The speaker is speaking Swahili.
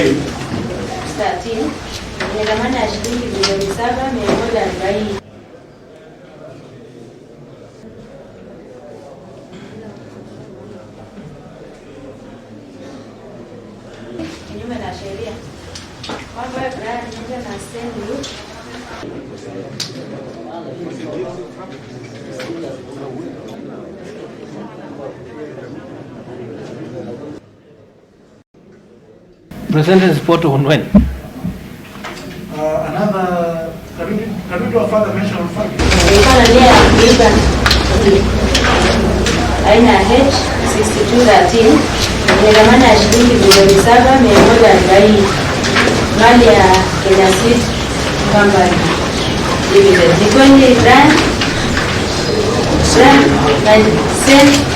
13 yenye thamani ya shilingi bilioni 7,140. Kinyume na sheria kwamba Brian Minja na Stanley. Presented report on when? Another, can we do a further mention on fact? Ilikuwa na nia ya kuiba aina ya H6213 yenye thamani ya shilingi bilioni 7,140 mali ya Kenya Seed Company Limited. Ni kweli Brian na Sen